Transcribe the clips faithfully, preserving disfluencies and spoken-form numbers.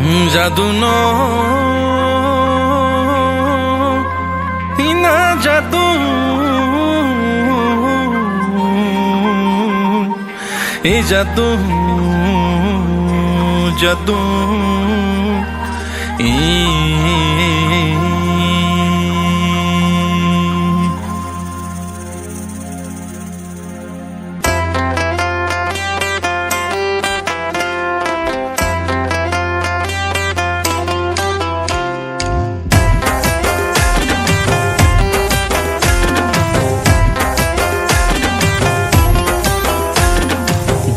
Jadu no, ina jadu, e jadu, jadu, e.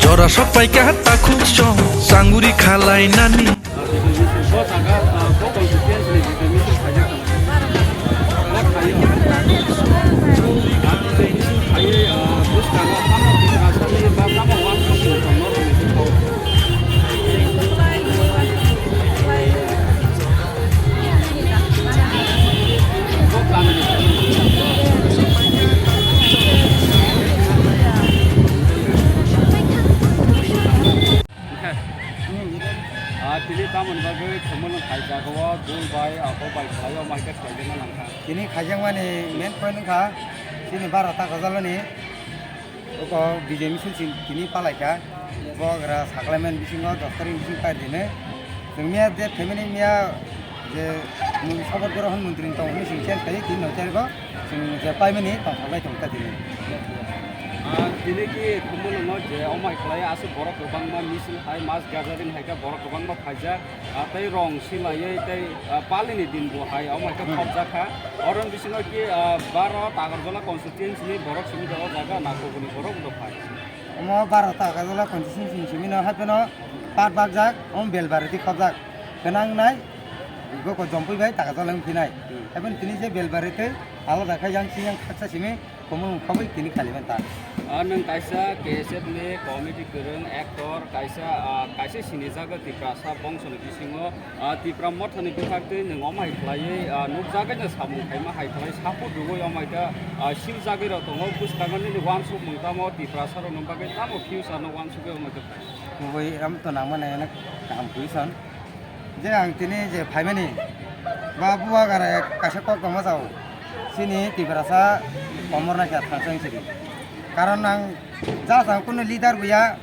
Jora sok paikha takhuk song sanguri khalai nani. Ah, tini tamoni bagwi khumulwng khaijak o, dul bai, abo bai khlai o, mai khe khlai jana nang kha. Tini khaijakmani main point wngkha, chini baro ta Kajalani, oko Bijay misil sin tini palai kha. Bogra saklaimani bisingo dos tarikh bising pai dini. Chwng miya je family miya je mui support grohon montri tong hwnwi chwng change khlai tini no charigo. Chwng je paimani tongthok lai tongkha tini. Ah, tini ki khumulwngo je omai khlai aswk borok kwbangma misil hai mass gathering hai khe borok kwbangma phaijak. Ah, tei rong silaiwi tei, ah, palini din bo hai omo hai khe Hmm. khopjak kha. Oroni bisingo ki, ah, baro Takarjala constituency ni borok simi o jaga nakukuni borok wngkha phai. Omo baro Takarjala constituency ni simi no hai phano part bakjak, omo Belbari twi khopjak. Khe nang nai, goko Jompui bai Takarjala wng phinai. Hmm. Hai phano tini je Belbari tei alada khe yang siyang khaksa simi Khumulwng khobwi tini khaliman ta. Ah, nwng kaisa K S F ni comedy kwrwng, actor, kaisa, ah, kaisa sinijak Tiprasa bongsoni bisingo, ah, Tipra mothani bwkhaktwi nwng omo hai khlaiwi, ah, nukjagwi no samung khaima hai khlai sapo dugwi omo hai khe, ah, siljagwi rok tongo. Bwskango nini uansukmung tamo Tiprasa rokni bagwi tamo future no uansugwi omo hai khe? Kubui amo to nangmani kaham question. Je ang tini je phaimani, ba bubagra kaisa kok tongma sao, chini Tiprasa komor naikha thangsang sidi. Karon ang ja tang kunu leader buya,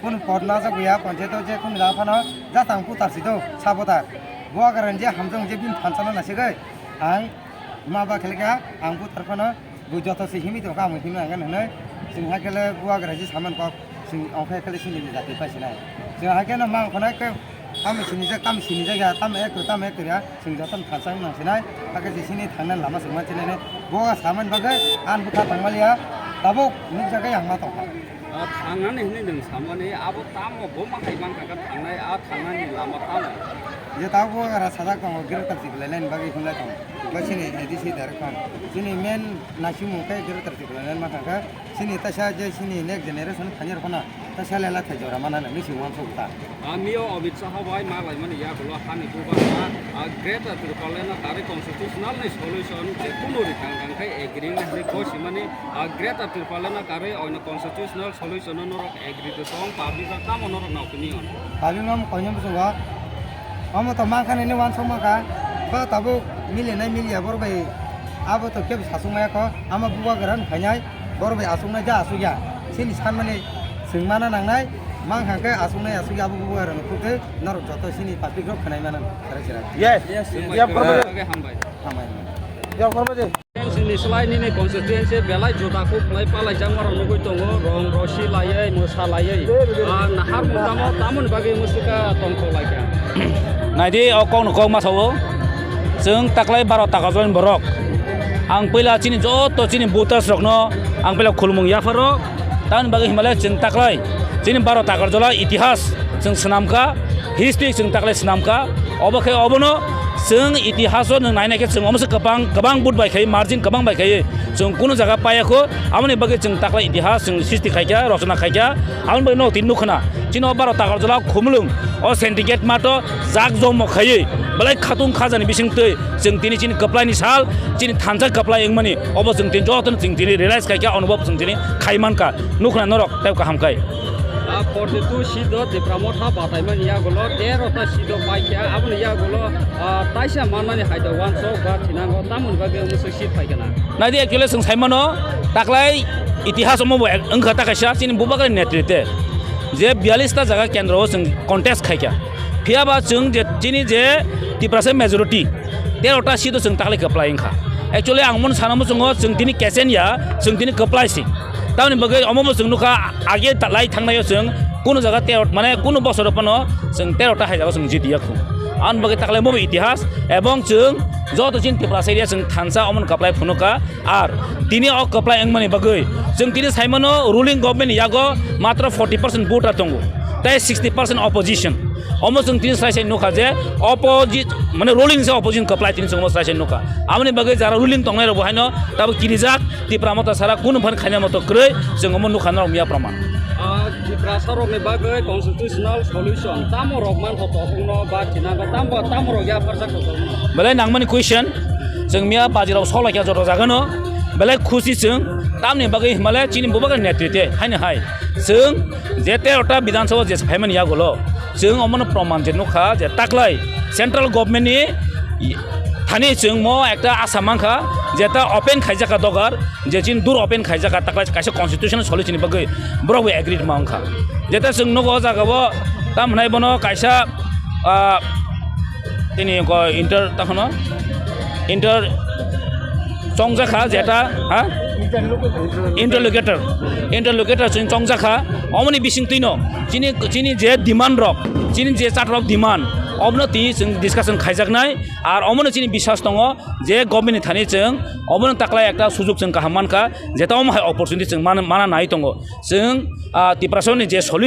kunu pod najak buya, panchayat o je kunu ja phano ja tang putar sido, sabotar. Bubagra je hamjong je bini thansa no nasigwi, ang ma ba khe kha, ang putar phano Bo joto se himwi tongkha, amo himwi nangkha hinwi. Chwng hai khe le bubagra se saman kok, chwng ongkha khe le chini jati pai sinai. Chwng hai khe no mang khonai khe tamo sinijak, tamo sinijak ya, tamo ek, tamo ek ya, chwng joto no thansa wng nang sinai. Hakhe je chini thangnani lama chwng man sinai. Bo saman bagwi ang bwkha tangmaliya, tabuk nukjagwi ang ma tongkha. Ah, thangnani hinwi nwng samani, abo tamo bo ma hai mankha khe thangnai, ah, thangnani lama tamo? Je tabuk bubagra sajak tongo, greater Tipraland bagwi hwnlai tongo. Bo chini A D C direction. Chini main naisingmung khe greater Tipraland mankha khe, chini taisa je chini next generation phainai rok phano taisa lela thai jora mana nang nisi uansuk ta. Ah, mio Amit Shah bai ma laimani yagulo hani bubagra, ah, Greater Tipraland no karwi constitutional ni solution je kunu ri kang kang khe agree wngna hinwi kok simani, ah, Greater Tipraland no karwi oino constitutional solution no norok agree to tong, public rok tamo norok na opinion? Public no koino bwsongo, omo to mankha nini uansuk mankha, ba tabuk milinai miliya borok bai abo to kebo sasuk maya kho, ama bubagra no phainai. Borok bai aswknai ja aswkya, chini sanmani chwng mana nangnai, mankha khe aswknai aswkya abo bubagrano phutwi norok joto chini public rok khwnai mano chwrai chwrai. Yes. Yes, Yes, yes. Hambai. Hambai. Yes, hambai. Chini slai nini constituency belai juda kuk khlai palai jangma rok nugwi tongo, rong rosi laiwi, mwsa laiwi. Ah, nahar mungtamo tamoni bagwi mwswkha tongthok laikha. Naidi o kokno kok ma sao. Chwng taklai baro taka joni borok. Ang puila chini joto chini voters rokno ang puila khulumung yapharo. Tamoni bagwi hinmale chwng taklai chini baro Takarjala itihas chwng swnamkha, history chwng taklai swnamkha. Obo khe obono chwng itihaso nwng nainai khe chwng omosa kwbang, kwbang vote bai khai, margin kwbang bai khai chwng kunu jaga paiya kho. Aboni bagwi chwng taklai itihas chwng srishti khaikha, rochona khaikha. Aboni bagwi no tini nukha na. Chini o baro Takarjala khumulwng o syndicate mato jak jomo khaiwi belai khatung khajani bisingtwi chwng tini chini kwplaini sal, chini thansa kwplai wngmani obo chwng tini jotono chwng tini realize khaikha, onubhob chwng tini khaimankha. Nukhna norok tei kaham khai. A forty two seat o Tipra Motha bataimani yagulo tero ta seat o paikha, aboni yagulo, ah, taisa manmani hai da wansok ba thinango, tamoni bagwi omo se seat paikha na. Naidi, actually chwng saimano, taklai itihas omo bo ek-, wngkha ta kaisa chini Bubagra netrite je biyallis ta jaga kendro o chwng contest khaikha. Phiya ba chwng je chini je Tiprasa majority, tero ta seat o chwng taklai kwplai wngkha. Actually ang mon sana muchungo chwng tini kesen ya, chwng tini kwplai si. Tamoni bagwi omo bo chwng nukha, age ta-, lai thangnaio chwng kunu jaga tero, mane kunu bosoro phano chwng tero ta hai jaga chwng jiti ya khu. Aboni bagwi taklai omo bo itihas, ebong chwng joto chini Tiprasa area chwng thansa omo kwplai phunukha. Ar tini o kwplai wngmani bagwi chwng tini saimano ruling government ni yago matro forty percent voter tongo, tei sixty percent opposition. Omo chwng tini sai sai nukha je opposi-, mane ruling se opposition kwplai tini chwng omo sai sai nukha. Aboni bagwi jara ruling tongnai rok bo haino tabo kirijak, Tipra Motha sara kunu phan khaina moto kwrwi chwng omo nukha norok miya praman. Ah, Tiprasa rokni bagwi constitutional solution tamo rok man kho tongno ba thinango tamo, tamo rok ya pharjak kho tongno. Belai nangmani question, chwng miya bajirok solai kha joto jagano, belai khusi chwng, tamni bagwi himale chini Bubagra netrite haino hai. Chwng je tero ta Bidhan Sabha je phaimani yagulo, chwng omono proman je nukha je taklai central government ni thani chwng mo ekta asa mankha je ta open khaijaka dogar, je chini dur open khaijaka taklai kaisa constitutional solution ni bagwi borok bo agree ma wngkha. Jeta chwng nugo o jaga o tam hwnai bono kaisa, ah, tini ko inter ta hwno inter chongjak kha jeta, ha? Interlocutor. Interlocutor chwng chongjak kha. Omoni bising twino chini, chini je demand rok, chini je chat rok demand, obono twi chwng discussion khaijaknai. Ar omono chini biswas tongo je government ni thani chwng obono taklai ekta sujok chwng kaham mankha, jeta omo hai opportunity chwng mana, mana nai tongo. Chwng, ah, Tiprasani je solution